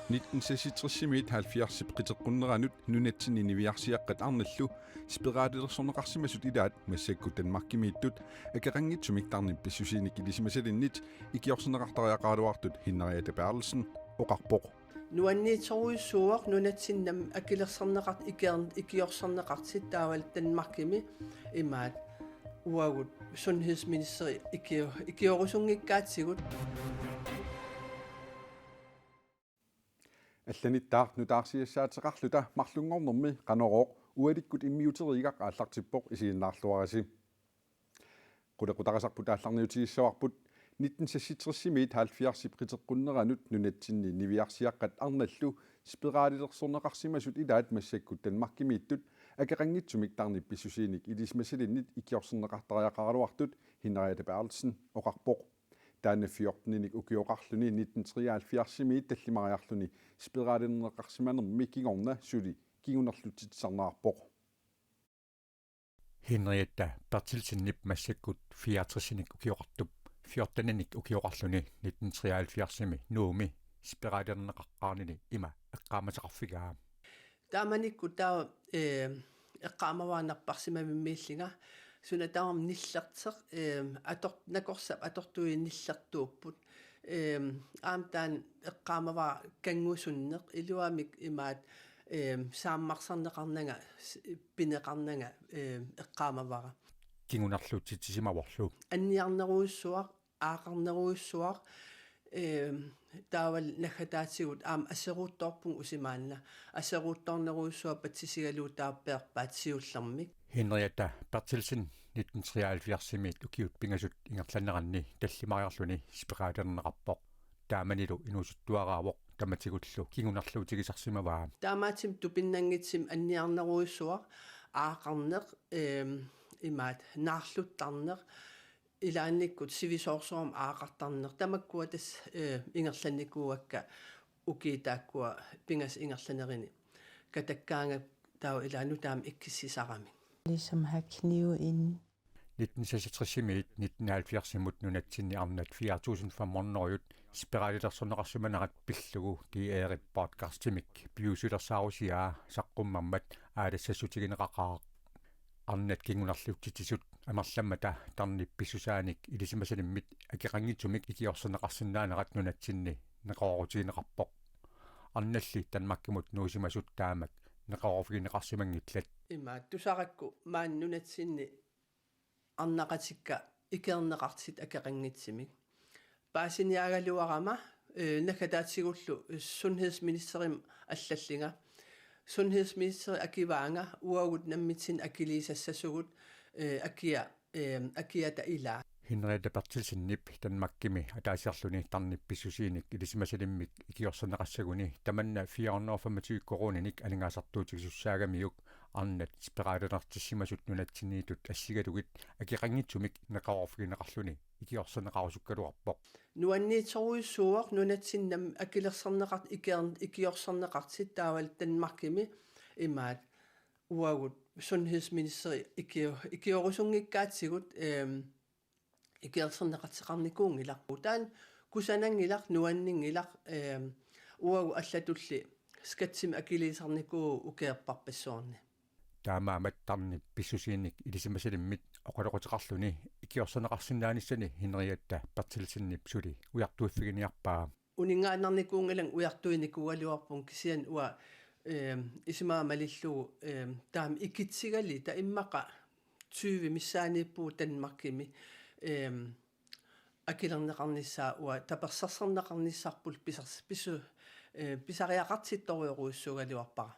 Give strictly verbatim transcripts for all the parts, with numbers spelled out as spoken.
Nitten seksogtresimiit halvfjerdsip qiteqqunneranut nunatsinni niviarsiaqqat arnallu spiralilersorneqarsimasut ilaat massakkut Danmarkimiittut akeqanngitsumik tarnip pissusiinik ilisimasalinnit ikiorserneqartariaqaraluartut Henriette Berthelsen oqarpoq. Nuanniitsorujussuuvoq nunatsinni nammineq akilersorneqart-, ikior-, ikiorserneqartut taavalu Danmarkimi imaat uagut sundhedsministeri ikio-, ikiorusunngikkaatigut. Allanittaaq nutaarsiassaateqarluta marlunngornermi Qanorooq ualikkut immiuteriigaq aallartippoq, isiginnaarluarisi. Qulequtaqasarput aallarniutigissavarput. Nitten seksogtresimiit halvfjerdsip qiteqqunneranut nunatsinni niviarsiaqqat arnallu spiralilersorneqarsimasut ilaat massakkut Danmarkimiittut akeqanngitsumik tarnip pissusiinik ilisimasalinnit ikiorserneqartariaqaraluartut Henriette Berthelsen oqarpoq. Taanna fjorteninik ukioqarluni nitten treoghalvfjerdsimiit tallimariarluni spiralilerneqarsimanermi kingorna suli kingunerlutsitsisarneqarpoq. Henriette Berthelsenip massakkut fireogtresinik ukioqartup fjorteninik ukioqarluni nitten treoghalvfjerdsimi Nuummi spiralilerneqaqqaarnini ima eqqaamasaqarfigaa. Taamanikkut taava, eh, eqqaamavara napparsimavimmiillunga suna tamarmi nillerteq, eh, ator-, nakorsap atortuini nillertuupput. Eh, aamma taanna eqqaamavara kanngusunneq iluamik imaat, eh, saammarsarneqarnanga, s-, pineqarnanga, eh, eqqaamavara. Kingunerlutsitsisimavorlu. Anniarnerujussuaq, aaqarnerujussuaq, eh, taavalu naggataatigut aamma aseruuttoorpunga usimaanna. Aseruuttoornerujussuaq patsisigalugu taava peerpaat siullermik. Henriette Berthelsen nitten treoghalvfjerdsimiit ukiut pingasut ingerlaneranni tallimariarluni spiralilerneqarpoq. Taamanilu inuusuttuaraavoq tamatigullu kingunerluutigisarsimavaa. Taamaattumik tupinnanngitsumik anniarnerujussuaq, aaqarneq, eh, imaat naarluttarneq, ilaannikkut sivisoorsuarmik aaqartarneq. Tamakkua tassa, eh, ingerlannikuuakka ukiut taakkua pingasut ingerlanerini. Katakkaangakku taava ilaa nutaamik ikkissisarami. Ligesom have knive inde. Nitten seksogtresimiit nitten halvfjerdsimut nunatsinni arnat fire tusind fem hundrede spiralilersorneqarsimanerat pillugu D R-ip podcastimik piviusulersaarusiaa saqqummammat aalassassutigineqaqaaq. Arnat kingunerlutsitsisut amerlammata tarnip pissusaanik ilisimasalimmit akeqanngitsumik ikiorserneqarsinnaanerat nunatsinni neqeroorutigineqarpoq. Arnalli Danmarkimut nuusimasut taamak neqeroorfigineqarsimanngillat. Imaattusarakku maani nunatsinni arnaqatikka ikiorneqartut akeqanngitsumik. Paasiniaagaluarama, eh, naggataatigullu sundhedsministerimut allallunga. Sundhedsministeri akivaanga uagut nammineq akiliisassasugut, eh, akia, eh, akiata ilaa. Henriette Berthelsenip Danmarkimi ataasiarluni tarnip pissusiinik ilisimasalimmik ikiorserneqassaguni tamanna fire hundrede og femogtyve koruuninik aningaasartuutigisussaagamiuk arnat spiralilertissimasut nunatsinniittut assigalugit akeqanngitsumik neqeroorfigineqarluni ikiorserneqarusukkaluarpoq. Nuanniitsorujussuuvoq nunatsinni nammineq akilersorneqart-, ikior-, ikiorserneqartut taavalu Danmarkimi imaat uagut sundhedsministeri ikio-, ikiorusunngikkaatigut, ehm, ikiorserneqartoqarnikuunngilaq. Taanna kusananngilaq, nuanninngilaq, ehm, uagut allatulli skattimik akiliisarnikuuvugut ukiorparpassuarni. Taamaammat tarnip pissusiinik ilisimasalimmit oqaloqateqarluni ikiorserneqarsinnaanissani Henriette Berthelsenip suli ujartuiffiginiarpaa. Uninngaannarnikuunngilanga ujartuinikuugaluarpunga kisianni uanga, ehm, isumaga malillugu, ehm, taama ikitsigaluta immaqa tyve missaaniippugut Danmarkimi, ehm, akilerneqarnissaa uanga tapersersorneqarnissarpullu pisars-, pisu-, eh, pisariaqartittorujorujussuugaluarpara.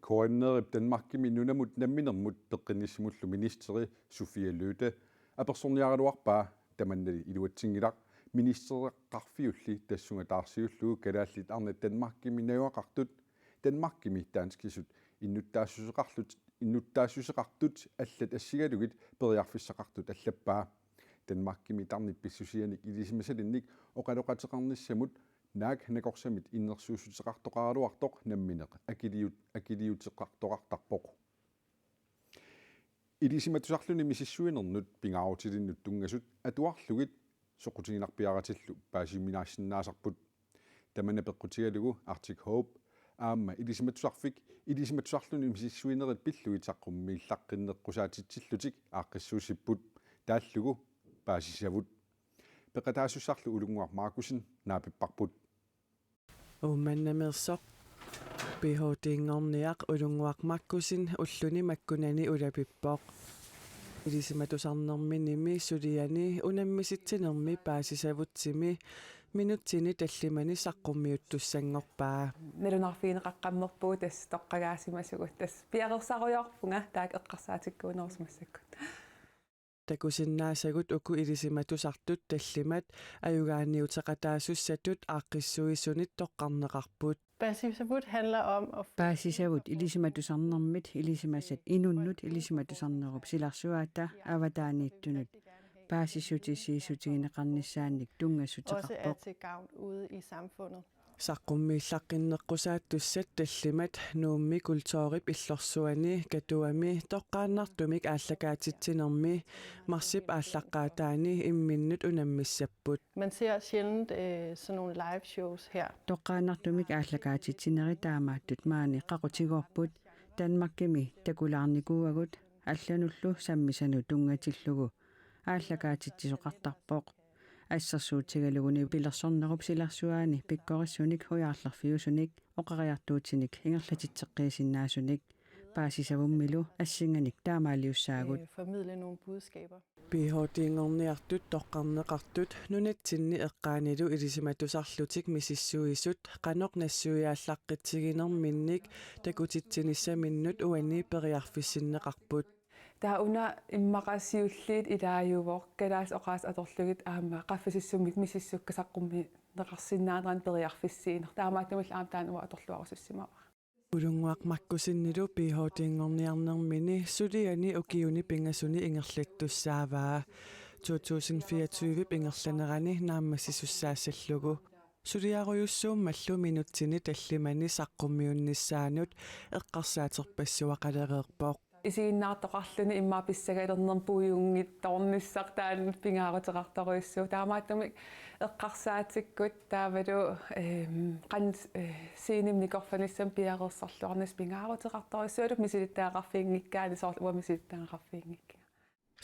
K N R-ip Danmarkimi nunamut namminermut peqqinnissamullu ministeri Sophie Løhde apersorniaraluarpaa, tamannali iluatsinngilaq ministereqarfiulli tassunga taarsiullugu Kalaallit Arnat Danmarkimi najugaqartut, Danmarkimi danskisut innuttaassuseqarlut, innuttaassuseqartut allat assigalugit periarfissaqartut allappaa. Danmarkimi tarnip pissusianik ilisimasalinnik oqaloqateqarnissamut naak nakorsamit innersuussuteqartoqaraluartoq nammineq akiliut-, akiliuteqartoqartarpoq. Ilisimatusarluni misissuinernut pingaarutilinnut tunngasut atuarlugit soqutiginarpiaratillu paasiuminaassinnaasarput. Tamanna peqqutigalugu Arctic Hope aamma ilisimatusarfik ilisimatusarluni misissuinerit pillugit saqqummiillaqqinneqqusaatitsillutik aaqqissuussipput taallugu paasissavut. Peqataasussarlu Ulunguaq Markussen naapipparput. Uummannameersoq P H D-nngorniaq Ulunguaq Markussen ulluni makkunani ulapippoq. Ilisimatusarnerminimi suliani unammisitsinermi paasisavutsimi minutsini tallimani saqqummiuttussanngorpaa. Nalunarfigineqaqqammerpugut tassa toqqagaasimasugut, tassa piareersarujoorpunga taakku eqqarsaatikkuunerusut massakkut. Takusinnaasagut uku ilisimatusartut tallimat ajugaaniuteqataasussatut aaqqissuisunit toqqarneqarput. Paasisavut handler om at Paasisavut ilisimatusarnermit ilisimasat inunnut ilisimatusarnerup silarsuaata avataaniittunut paasissutissiissutigineqarnissaannik også er tunngassuteqarpoq. Til gavn ude i samfundet. Saqqummiillaqqinneqqusaattussat tallimat Nuummi kulturip illorsuani Katuami toqqaannartumik aallakaatitsinermi marsip aallaqqaataani imminnut unammissapput. Man ser sjældent øh, sådan nogle live shows her. Toqqaannartumik aallakaatitsinerit taamaattut maani qaqutigoorput. Danmarkimi takulaarnikuuagut allanullu sammisanut tunngatillugu aallakaatitsisoqartarpoq. Assersuutigaluguni pilersornerup silarsuaani pikkorissunik ujaarlerfiusunik oqariartuutinik ingerlatitseqqiisinnaasunik paasisavummilu assinganik taamaaliussaagut. Øh, formidle nogle budskaber. P H D-nngorniartut toqqarneqartut nunatsinni eqqaanilu ilisimatusarlutik misissuisut qanoq nassuiaallaqqitsiginerminnik takutitsinissaminnut uani periarfissinneqarput. Taava una immaqa siulliit ilaajuvoq, kalaallisut oqaasii atorlugit aamma qaffasissummik misissukka saqqummiunneqarsinnaanerani periarfissiineq. Taamaattumillu aamma taanna uanga atorluarusussimavara. Ulunguaq Markussennilu P H D-nngorniarnermini suliani ukiuni pingasuni ingerlattussaavaa. To tusind fireogtyve ingerlanerani naammassisussaassallugu. Suliarujussuummallu minutsini tallimani saqqummiunnissaanut eqqarsaaterpassuaqalereerpoq. Isiginnaartoqarluni immaqa pissagalernermi puiunngitsoornissaq taanna pingaaruteqartorujussuuvoq. Taamaattumik eqqarsaatikkut taavalu, ehm, qan-, eh, scenemi nikorfanissamut piareersarluarnissaq pingaaruteqartorujussuuvoq, misilittagaqarfiginngikkaanni soorlu uanga misilittagaqarfiginngikkiga.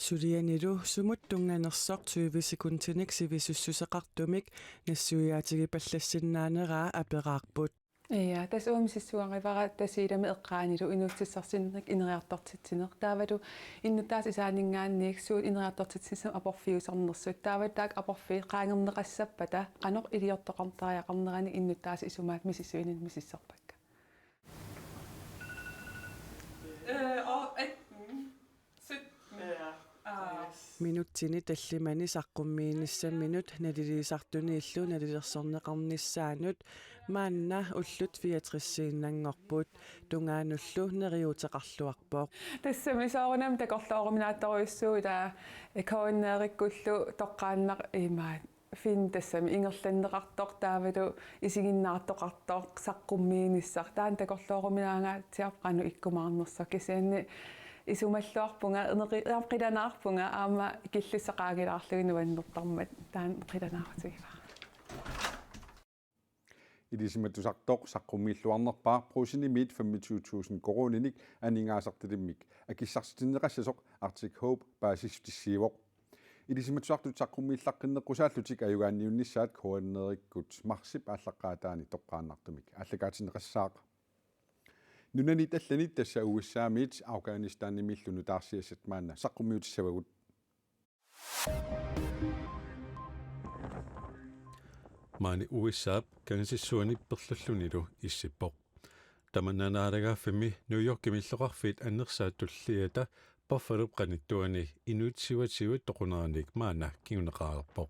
Sulianilu sumut tunnganersoq tyve sekundinik sivisussuseqartumik nassuiaatigipallassinnaanera aperaarput. Ja, tassa uanga misissugarivara Tasiilami eqqaanilu inuussutissarsiornermik ineriartortitsineq. Taavalu innuttaasut isaanninngaanniit suut ineriartortitsinissamut aporfiusarnersut. Taavalu taakku aporfiit qaangerneqassappata qanoq iliortoqartariaqarnerani innuttaasut isumaat misissuinermik misissorpakka. Øh, og et, mm, sytten. Ja. Ah. Minutsini tallimani saqqummiinissaminut naliliisartuniillu nalilersorneqarnissaanut maanna ullut fireogtresiinnanngorput, tungaanullu neriuuteqarluarpoq. Tassami soorunami takorlooruminaattorujussuuvoq, ila K N R-ikkullu toqqaannaq imaat Finn tassami ingerlanneqartoq taavalu isiginnaartoqartoq saqqummiinissaq. Taanna takorlooruminaangaatsiarpoq qanoq ikkumaarnersoq. Kisianni isumalluarpunga, neqi-, aamma qilanaarpunga, aamma killissaq qaangilaarlugit nuannertarmat. Taanna qilanaarutigivara. Ilisimatusartoq saqqummiilluarnerpaaq Brugsenimiit femogtyve tusind koruuninik aningaasartalimmik akissarsitinneqassasoq Arctic Hope paasissutissiivoq. Ilisimatusartut saqqummiillaqqinneqqusaallutik ajugaanniunnissaat K N R-ikkut marsip aallaqqaataani toqqaannartumik aallakaatinneqassaaq. Nunanit allanit, tassa U S A-miit Afghanistanimiillu nutaarsiassat maanna saqqummiutissavagut. Maani U S A-p kangasissuani perlullunilu issippoq. Tamanna naalagaaffimmi New Yorkimi illoqarfiit annersaat tulliata Buffalup qanittuani inuit syvogtyve toquneranik maanna kinguneqareerpoq.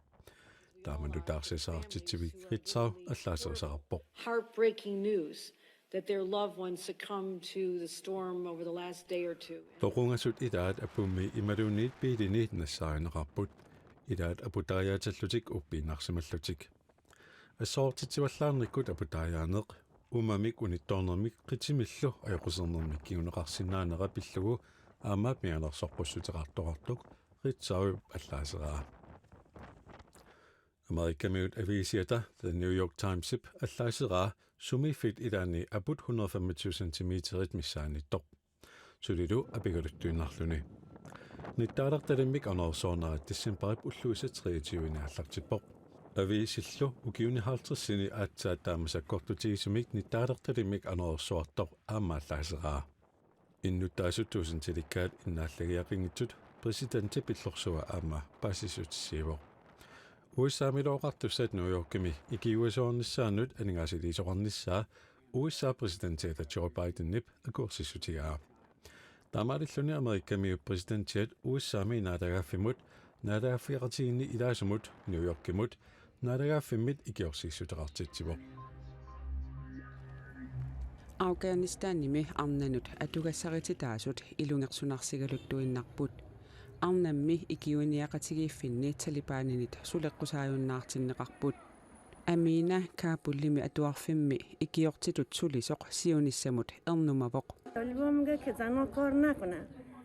Taama nutaarsiassaqartitsivik Ritzau allaaserisaqarpoq. Heartbreaking news that their loved ones succumbed to the storm over the last day or two. Toqungasut ilaat apummi imaluunniit biilini nassaarineqarput. Ilaat aputariaatillutik uppiinnarsimallutik. Assortitsivallaarnikkut aputaajaaneq, uumamik unittoornermik qitimillu ajoqusernermik kinguneqarsinnaanera pillugu aamma mianersorpussuteqartoqartoq Ritzau allaaseraa. Amerikamiut aviisiata The New York Timesip allaaseraa sumiiffiit ilaanni aput hundrede femogtyve centimeterit missaanniittoq. Sulilu apigaluttuinnarluni. Nittaalertalimmik anorersuarnerat decembarip ulluisa treogtyveni aallartippoq. Aviisillu ukiuni halvtredsini aatsaat taama sakkortutigisumik nittaalertalimmik anorersuartoq aamma allaaseraa. Innuttaasut tuusintilikkaat innaallagiaqanngitsut præsidentip pillorsua aamma paasissutissiivoq. U S A-milu oqartussat New Yorkimi ikiuisuarnissaannut aningaasaliisoqarnissaa U S A-præsidentiata Joe Bidenip akuersissutigaa. Taamaalilluni Amerikamiut præsidentiat U S A-mi naalagaaffimmut, naalagaaffigeqatigiinni ilaasumut New Yorkimut naalagaaffimmit ikiorsiissuteqartitsivoq. Afghanistanimi arnanut atugassarititaasut ilungersunarsigaluttuinnarput. Arnammi ikiuiniaqatigiiffinni Talibaninit suleqqusaajunnaartinneqarput. Amina Kabulimi atuarfimmi ikiortitut sulisoq siunissamut ernumavoq.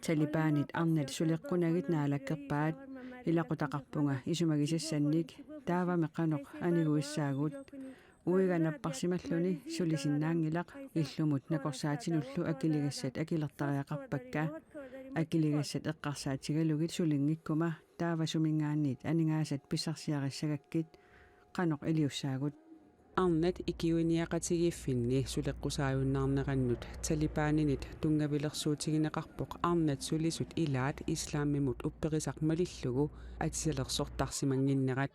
Talibanit arnat suleqqunagit naalakkerpaat, ilaqutaqarpunga isumagisassannik, taavami qanoq aniguissaagut. Uiga napparsimalluni sulisinnaanngilaq, illumut nakorsaatinullu akiligassat akilertariaqarpakka. Akiligassat eqqarsaatigalugit sulinngikkuma, taava suminngaanniit aningaasat pissarsiarissagakkit, qanoq iliussaagut. Arnat ikiuiniaqatigiiffinni suleqqusaajunnaarnerannut Talibaninit tunngavilersuutigineqarpoq arnat sulisut ilaat islamimut upperisaq malillugu atisalersortarsimannginnerat.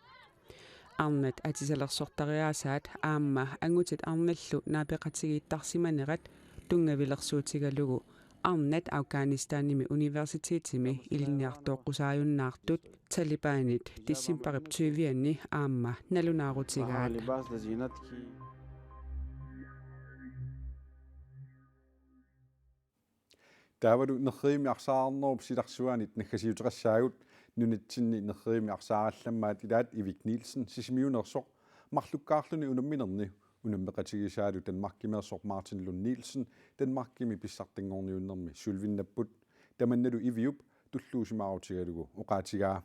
Arnat atisalersortariaasaat aamma angutit arnallu naapeqatigiittarsimanerat tunngavilersuutigalugu arnat Afghanistanimi universitetimi ilinniartoqqusaajunnaartut Talibanit decembarip tyvianni aamma nalunaarutigaat. Taavalu nerrivimmi arsaarnerup silarsuanit naggasiuteqassaagut. Nunatsinni nerrivimmi arsaarallammaat ilaat Ivik Nielsen Sisimiuneersoq marlukkaarluni unamminerni unammeqatigisaalu Danmarkimeersoq Martin Lund Nielsen Danmarkimi pissartanngorniunnermi sølvinnapput. Tamannalu Iviup tulluusimaarutigalugu oqaatigaa.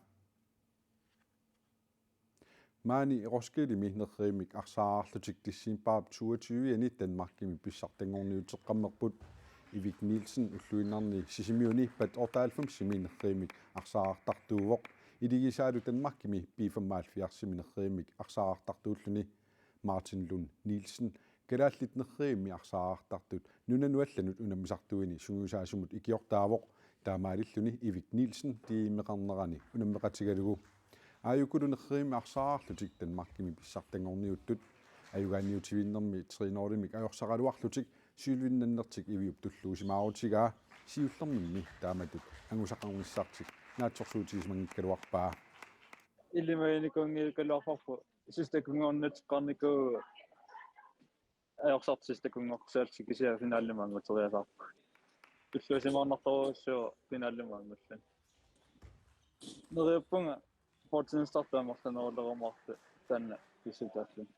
Maani Roskildemi nerrivimmik arsaarlutik decembarip toogtyve-ani Danmarkimi pissartanngorniuteqqammerput. Ivik Nielsen ulluinnarni Sisimiuni P A T otteoghalvfemsimi nerrivimmik arsaartartuuvoq. Iligisaalu Danmarkimi B femoghalvfjerdsimi nerrivimmik arsaartartuulluni. Martin Lund Nielsen kalaallit nerrivimmi arsaartartut nunanut allanut unammisartuini sungiusaasumut ikiortaavoq, taamaalilluni Ivik Nielsen D M-eqarnerani unammeqatigalugu. Aajukulu nerrivimmi arsaarlutik Danmarkimi pissartanngorniuttut. Ajugaanniutivinnermi tre nul-imik ajorsaraluarlutik sølvinnannertik Iviup tulluusimaarutigaa, siullermimmi taamatut angusaqarnissartik naatsorsuutigisimanngikkaluarpaa. Ilimaginikuunngikkaluarparput. Sidste takunngorniunneqarnikuuvoq, ajorsartut sidste takunngortussaallutik kisianni finalimut annguteriasaarput. Tulluusimaarnartorujussuuvoq finalimut anngulluni. Neriuppunga fortune startut amerlanerulerumaartut taanna pissutaalluni.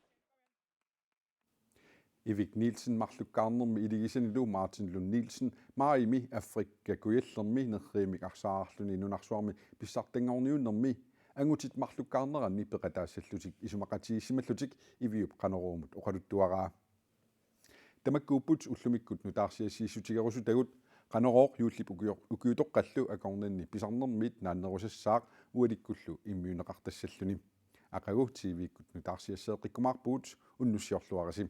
Ivik Nielsen marlukkaarnermi iligisanilu Martin Lund Nielsen maajimi Afrika Kujallermi nerrivimik arsaarluni nunarsuarmi pissartanngorniunnermi angutit marlukkaarneranni peqataassallutik isumaqatigiissimallutik Iviup Qanoruumut oqaluttuaraa. Tamakkuupput ullumikkut nutaarsiassiissutigerusutagut. Qanorooq juullip ukior-, ukiutoqqallu akornanni pisarnermiit naannerusassaaq ualikkullu immiunneqartassalluni. Aqagu T V-kkut nutaarsiasseeqqikkumaarpugut, unnussiorluarisi.